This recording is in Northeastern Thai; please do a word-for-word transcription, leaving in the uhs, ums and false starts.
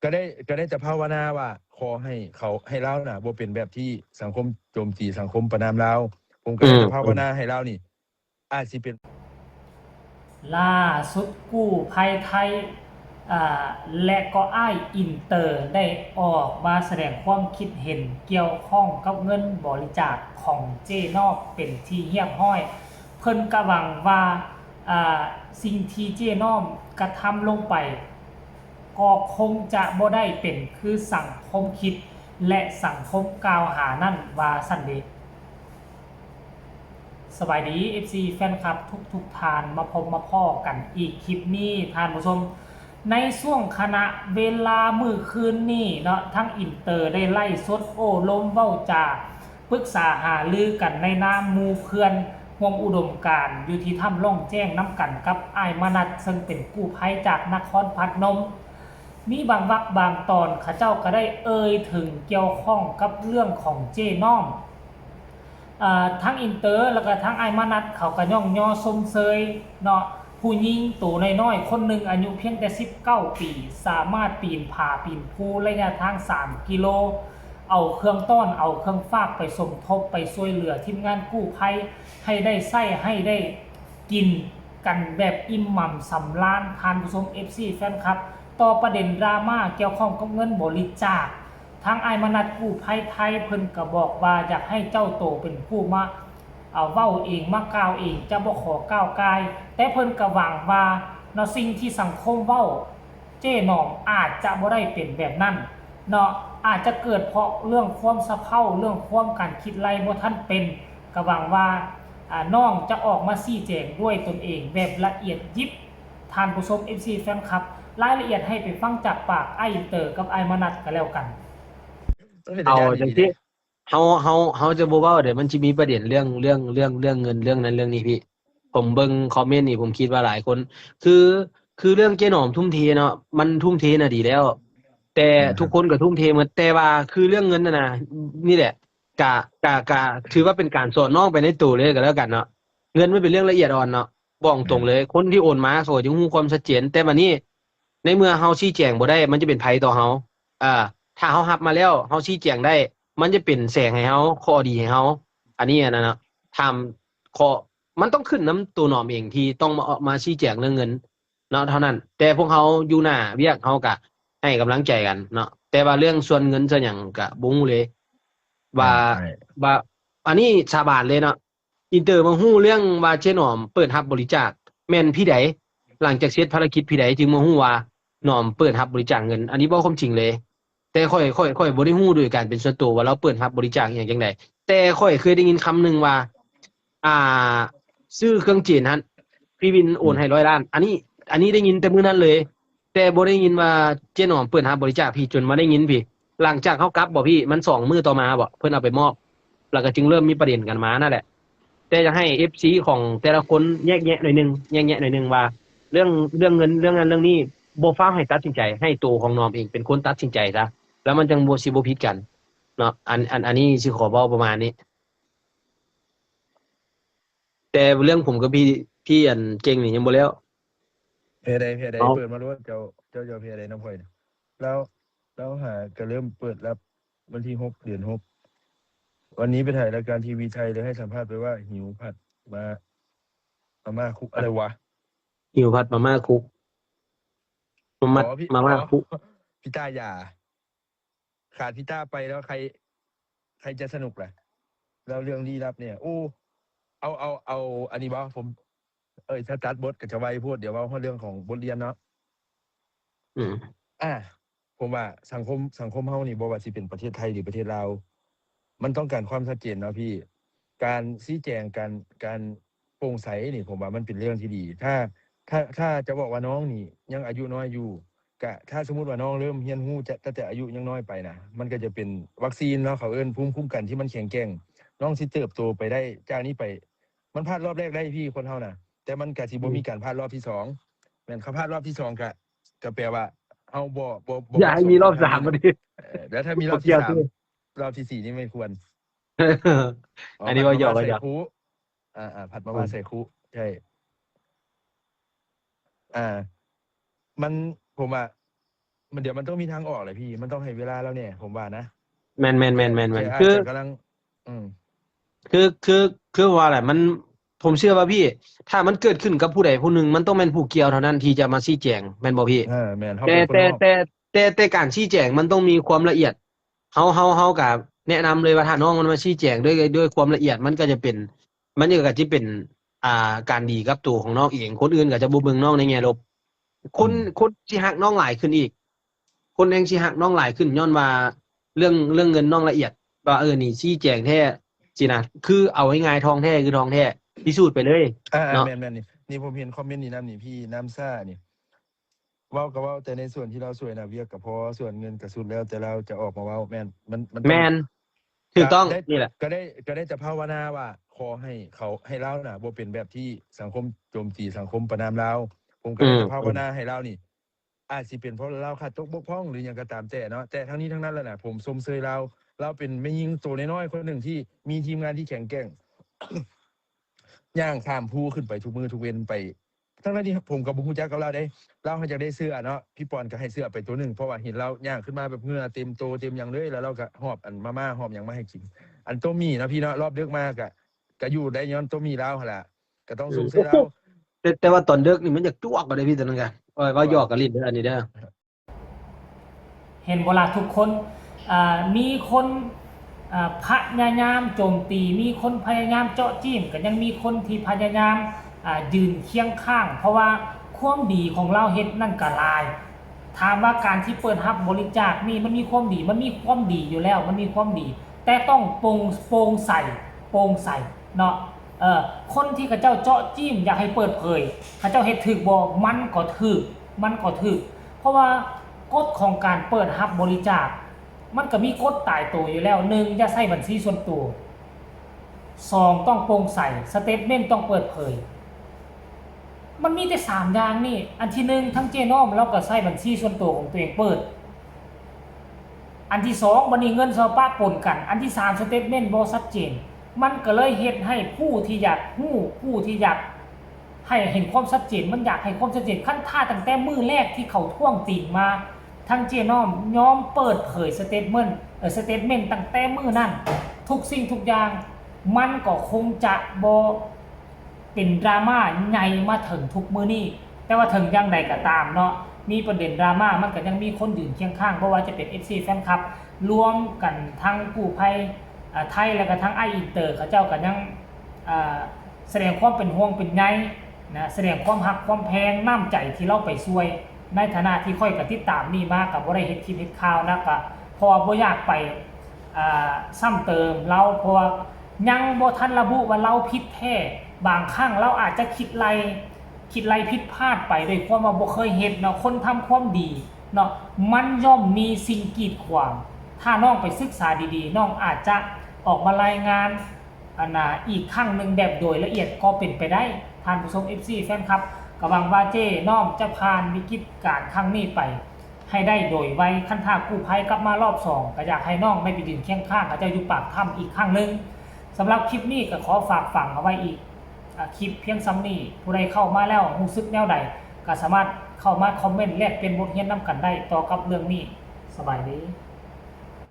ก็ได้ ก็ได้แต่ภาวนาว่า ขอให้เขา ให้ลาวน่ะ บ่เป็นแบบที่สังคมโจมตี สังคมประณามลาว ผมก็ได้แต่ อืม ภาวนาให้ลาวนี่ อาจสิเป็น ล่าสุดกู้ภัยไทย อ่า และก็อ้ายอินเตอร์ได้ออกมาแสดงความคิดเห็นเกี่ยวข้องกับเงินบริจาคของเจ๊นอมเป็นที่เรียบร้อย เพิ่นก็หวังว่า อ่า สิ่งที่เจ๊นอมกระทำลงไป ก็คงจะบ่ได้เป็นคือสังคมคิด และสังคมกล่าวหานั่น ว่าซั่นเด้ สบายดี เอฟซี แฟนคลับทุกๆท่าน มาพบมาพ้อกันอีกคลิปนี้ ท่านผู้ชม ในช่วงขณะเวลามื้อคืนนี้เนาะ ทางอินเตอร์ได้ไลฟ์สดโอ้ลมเว้าจา ปรึกษาหารือกันในนามหมู่เพื่อนร่วมอุดมการณ์ อยู่ที่ถ้ำล่องแจ้งนำกันกับอ้ายมนัส ซึ่งเป็นกู้ภัยจากนครพนม มีบางวรรคบางตอน เขาเจ้าก็ได้เอ่ยถึงเกี่ยวข้องกับเรื่องของเจ๊นอม อ่า ทั้งอินเตอร์ แล้วก็ทั้งอ้ายมนัส เขาก็ย่องยอชมเชยเนาะ ผู้หญิงตัวน้อยๆ คนหนึ่งอายุเพียงแต่ สิบเก้า ปี สามารถปีนผาปีนภูระยะทาง สาม กิโล เอาเครื่องต้อน เอาเครื่องฟากไปสมทบ ไปช่วยเหลือทีมงานกู้ภัย ให้ได้ใช้ ให้ได้กินกันแบบอิ่มหนำสำราญ ท่านผู้ชม เอฟซี แฟนคลับ ต่อประเด็นดราม่าเกี่ยวข้องกับเงินบริจาค ทางอ้ายมนัสกู้ภัยไทย เพิ่นก็บอกว่าอยากให้เจ้าโตเป็นผู้มา เอาเว้าเอง มากล่าวเอง จะบ่ขอก้าวก่าย แต่เพิ่นก็หวังว่าเนาะ สิ่งที่สังคมเว้า เจ๊นอมอาจจะบ่ได้เป็นแบบนั้นเนาะ อาจจะเกิดเพราะเรื่องความสะเพร่า เรื่องความการคิดไล่บ่ทันเป็น ก็หวังว่า อ่า น้องจะออกมาชี้แจงด้วยตนเองแบบละเอียดยิบ ท่านผู้ชม เอฟซี แฟนคลับ รายละเอียดให้ไปฟังจากปากอ้ายอินเตอร์กับอ้ายมนัสก็แล้วกัน มันเป็น เอา ตาย่าน จัง ดี ซี่ เด้ เฮา เฮา เฮาจะบ่เว้าเด้ มันสิมีประเด็นเรื่อง เรื่อง เรื่อง เรื่องเงิน เรื่องนั้น เรื่องนี้พี่ ผมเบิ่งคอมเมนต์นี่ ผมคิดว่าหลายคน คือ คือเรื่องเจ๊หนอมทุ่มเทเนาะ มันทุ่มเทน่ะดีแล้ว แต่ อืม ทุกคนก็ทุ่มเทหมด แต่ว่าคือเรื่องเงินน่ะนะ นี่แหละ กะ กะ กะ ถือว่าเป็นการสอนน้องไปในตัวเลยก็แล้วกันเนาะ เงินมันเป็นเรื่องละเอียดอ่อนเนาะ บอกตรงเลย คนที่โอนมาเขาก็ยังฮู้ความชัดเจน แต่บัดนี้ ในเมื่อเฮาชี้แจงบ่ได้ มันจะเป็นภัยต่อเฮา อ่า ถ้าเฮารับมาแล้ว เฮาชี้แจงได้ มันจะเป็นแสงให้เฮา ข้อดีให้เฮา อันนี้อันนั้นเนาะ ถาม ข้อ มันต้องขึ้นนำตัวหนอมเองที่ต้องมา มาชี้แจงเรื่องเงินเนาะ เท่านั้น แต่พวกเฮาอยู่หน้าเวียก เฮาก็ให้กำลังใจกันเนาะ แต่ว่าเรื่องส่วนเงินส่วนหยังก็บ่ฮู้เลย ว่า ใช่ ว่า อันนี้สาบานเลยเนาะ อินเตอร์มาฮู้เรื่องว่าเจ๊หนอมเปิดรับบริจาค แม่นพี่ใด หลังจากเสร็จภารกิจพี่ใดจึงมาฮู้ว่าหนอมเปิดรับบริจาคเงิน อันนี้เว้าความจริงเลย แต่ข้อย ข้อย ข้อยบ่ได้ฮู้โดยการเป็นส่วนตัวว่าลาวเปิดรับบริจาคอีหยังจั่งใด แต่ข้อยเคยได้ยินคำหนึ่งว่า อ่า ซื้อเครื่องเจนหั่น พี่วินโอนให้ร้อยล้าน อันนี้ อันนี้ได้ยินแต่มื้อนั้นเลย แต่บ่ได้ยินว่าเจ๊หนอมเปิดรับบริจาคพี่ จนมาได้ยินพี่ หลังจากเฮากลับบ่พี่ มันสองมื้อต่อมาบ่ เพิ่นเอาไปมอบ แล้วก็จึงเริ่มมีประเด็นกันมานั่นแหละ แต่อยากให้เอฟซีของแต่ละคนแยกแยะหน่อยหนึ่ง แยกแยะหน่อยหนึ่งว่า เรื่อง เรื่องเงิน เรื่องนั้นเรื่องนี้ บ่ฟ้าวให้ตัดสินใจ ให้ตัวของหนอมเองเป็นคนตัดสินใจซะ แล้วมันจั่งบ่ สิบ่ผิดกันเนาะ อัน อัน อันนี้สิขอเว้าประมาณนี้ แต่เรื่องผมกับพี่ พี่อันเก่งนี่ยังบ่แล้ว เพจใด เพจใด เอา เปิดมาโลด เจ้า เจ้า เจ้าเพจใดนำข่อยน่ะ แล้ว แล้วหาก็เริ่มเปิดรับวันที่ หก เดือน หก วันนี้ไปถ่ายรายการทีวีไทย เลยให้สัมภาษณ์ไปว่าหิวผัดมา มาม่าคุก อะไรวะ หิวผัดมาม่าคุก มาม่า อ๋อ พี่ มาม่า อ๋อ คุก พี่ต้าอย่า ขาดพี่ต้าไปแล้วใคร ใครจะสนุกล่ะ แล้วเรื่องลี้ลับเนี่ย โอ้ เอา เอา เอา อันนี้บ่ ผม เอ้ย ถ้าตัดบทก็จะไวโพด เดี๋ยวเว้าเรื่องของบทเรียนเนาะ อืม อ่า ผมว่าสังคม สังคมเฮานี่ บ่ว่าสิเป็นประเทศไทยหรือประเทศลาว มันต้องการความชัดเจนเนาะพี่ การชี้แจง การ การโปร่งใสนี่ ผมว่ามันเป็นเรื่องที่ดี ถ้า ถ้า ถ้าจะบอกว่าน้องนี่ยังอายุน้อยอยู่ กะ ถ้าสมมุติว่าน้องเริ่มเรียนรู้จะ ตั้งแต่อายุยังน้อยไปนะ มันก็จะเป็นวัคซีนเนาะ เขาเอิ้นภูมิคุ้มกันที่มันแข็งแกร่ง น้องสิเติบโตไปได้จากนี้ไป มันพลาดรอบแรกได้พี่ คนเฮานะ แต่มันกะสิบ่ อืม มีการพลาดรอบที่สอง แม่น เขาพลาดรอบที่สองกะ กะแปลว่าเฮาบ่ บ่ บ่ อย่าให้มีรอบสามมาดิ เออ แล้วถ้ามีรอบ บ่เกี่ ที่ ยว สาม สิ รอบที่สี่นี่ไม่ควร อันนี้ว่าหยอก ผัดมม่ ว่าหยอก ใส่คุ อ่า อ่า ผัดมาม่า อืม ใส่คุ ใช่ อ่า มัน ผมว่า มันเดี๋ยวมันต้องมีทางออกแหละพี่ มันต้องให้เวลาเราเนี่ย ผมว่านะ แมนแมนแมนแมนแมน แกอาจ คือ จะกำลัง อืม คือคือคือว่าแหละมัน ผมเชื่อว่าพี่ ถ้ามันเกิดขึ้นกับผู้ใดผู้หนึ่งมันต้องแม่นผู้เกี่ยวเท่านั้นที่จะมาชี้แจงแม่นบ่พี่ เออแมนเขา แต่ เป็นคน แต่ นอก แต่แต่แต่การชี้แจงมันต้องมีความละเอียดเฮาเฮาเฮากะแนะนำเลยว่าถ้าน้องมันมาชี้แจงด้วยด้วยความละเอียดมันก็จะเป็น มันก็จะเป็น อ่า การดีกับตัวของน้องเอง คนอื่นก็จะบ่เบิ่งน้องในแง่ลบ คน อืม คนสิฮักน้องหลายขึ้นอีก คนแฮงสิฮักน้องหลายขึ้นย้อนว่าเรื่องเรื่องเงินน้องละเอียดว่าเออนี่ชี้แจงแท้สินะคือเอาง่ายๆทองแท้คือทองแท้พิสูจน์ไปเลย อ่า เนาะ แมนแมนนี่นี่ผมเห็นคอมเมนต์นี่นำนี่พี่น้ำซ่านี่เว้าก็เว้าแต่ในส่วนที่เราช่วยนะเวียกก็พอส่วนเงินก็สุดแล้วแต่เราจะออกมาเว้าแมนมันมัน แมนถูกต้อง ได้ นี่แหละ ก็ได้ก็ได้แต่ภาวนาว่า ขอให้เขาให้เรานะบ่เป็นแบบที่สังคมโจมตีสังคมประณามเราผมก็ได้ อืม แต่ภาวนาให้เรานี่ อาจสิเป็นเพราะเราขาดตกบกพร่องหรืออย่างก็ตามแต่เนาะแต่ทั้งนี้ทั้งนั้นแล้วนะผมชมเชยเราเราเป็นแม่ยิงตัวน้อยๆคนหนึ่งที่มีทีมงานที่แข็งแกร่ง ย่างข้ามภูขึ้นไปทุกมื้อทุกเวนไป ทั้งนั้นที่ผมกับบุญจักกับเราได้เราเขาจะได้เสื้อเนาะพี่ปอนก็ให้เสื้อไปตัวหนึ่งเพราะว่าเห็นเราย่างขึ้นมาแบบเหงื่อเต็มโตเต็มอย่างเลยแล้วเราก็หอบอันมาม่าหอบอย่างมาให้กิน อันโตมีเนาะพี่เนาะรอบเดึกมากะก็อยู่ได้ย้อนโตมีเราหั่นล่ะก็ต้องส่งเสื้อเรา แต่แต่ว่าตอนเลิกนี่มันอยากจวกกว่าเด้พี่ตอนนั้นกันเออว่าหยอกกับลินเด้ออันนี้เด้อ เห็นบ่ล่ะทุกคนอ่ามีคนอ่าพยายามโจมตี มีคนพยายามเจาะจิ้มก็ยังมีคนที่พยายามอ่ายืนเคียงข้าง เพราะว่าความดีของเราเฮ็ดนั่นก็หลาย ถามว่าการที่เปิดรับบริจาคนี่มันมีความดี มันมีความดีอยู่แล้ว มันมีความดี แต่ต้องโปร่งโปร่งใสโปร่งใสเนาะเออคนที่เขาเจ้าเจาะจิ้มอยากให้เปิดเผยเขาเจ้าเฮ็ดถูกบ่มันก็ถูกมันก็ถูกเพราะว่ากฎของการเปิดรับบริจาค มันก็มีกฎตายตัวอยู่แล้วหนึ่งอย่าใช้บัญชีส่วนตัวสองต้องโปร่งใสสเตทเมนต์ต้องเปิดเผย มันมีแต่สามอย่างนี่ อันที่หนึ่งทั้งเจ๊น้อมเราก็ใช้บัญชีส่วนตัวของตัวเองเปิด อันที่สองบัดนี้เงินเฮาปะปนกัน อันที่สามสเตทเมนต์บ่ชัดเจน มันก็เลยเฮ็ดให้ผู้ที่อยากรู้ผู้ที่อยากให้เห็นความชัดเจน มันอยากให้ความชัดเจน คันถ้าตั้งแต่มื้อแรกที่เขาท้วงติงมา ทั้งเจ๊น้อมยอมเปิดเผยสเตทเมนต์เอ่อสเตทเมนต์ตั้งแต่มื้อนั้น ทุกสิ่งทุกอย่าง มันก็คงจะบ่ เป็นดราม่าใหญ่มาถึงทุกมื้อนี้ แต่ว่าถึงอย่างใดก็ตามเนาะ มีประเด็นดราม่า มันก็ยังมีคนยืนเคียงข้าง บ่ว่าจะเป็น เอฟซี แฟนคลับ รวมกันทั้งกู้ภัยอ่าไทย แล้วก็ทั้งอ้ายอินเตอร์ เขาเจ้าก็ยังอ่าแสดงความเป็นห่วงเป็นใยนะ แสดงความฮักความแพงน้ำใจที่เราไปช่วย ในฐานะที่ข้อยก็ติดตามนี่มา ก็บ่ได้เฮ็ดคลิปเฮ็ดข่าวนะ ก็เพราะว่าบ่อยากไป อ่าซ้ำเติมลาว เพราะว่ายังบ่ทันระบุว่าลาวผิดแท้ บางครั้งลาวอาจจะคิดไล่ คิดไล่ผิดพลาดไปด้วยความว่าบ่เคยเฮ็ดเนาะ คนทำความดีเนาะ มันย่อมมีสิ่งกีดขวาง ถ้าน้องไปศึกษาดีๆ น้องอาจจะออกมารายงาน อันน่ะ อีกครั้งหนึ่งแบบโดยละเอียดก็เป็นไปได้ ท่านผู้ชม เอฟซี แฟนคลับ ก็หวังว่าเจ๊น้อมจะผ่านวิกฤตการณ์ครั้งนี้ไป ให้ได้โดยไว คันถ้ากู้ภัยกลับมารอบสอง ก็อยากให้น้องได้ไปยืนเคียงข้างเขาเจ้าอยู่ปากถ้ำอีกครั้งหนึ่ง สำหรับคลิปนี้ก็ขอฝากฝังเอาไว้อีกอ่ะ คลิปเพียงส่ำนี้ ผู้ใดเข้ามาแล้วรู้สึกแนวใด ก็สามารถเข้ามาคอมเมนต์แลกเปลี่ยนบทเรียนนำกันได้ต่อกับเรื่องนี้ สบายดี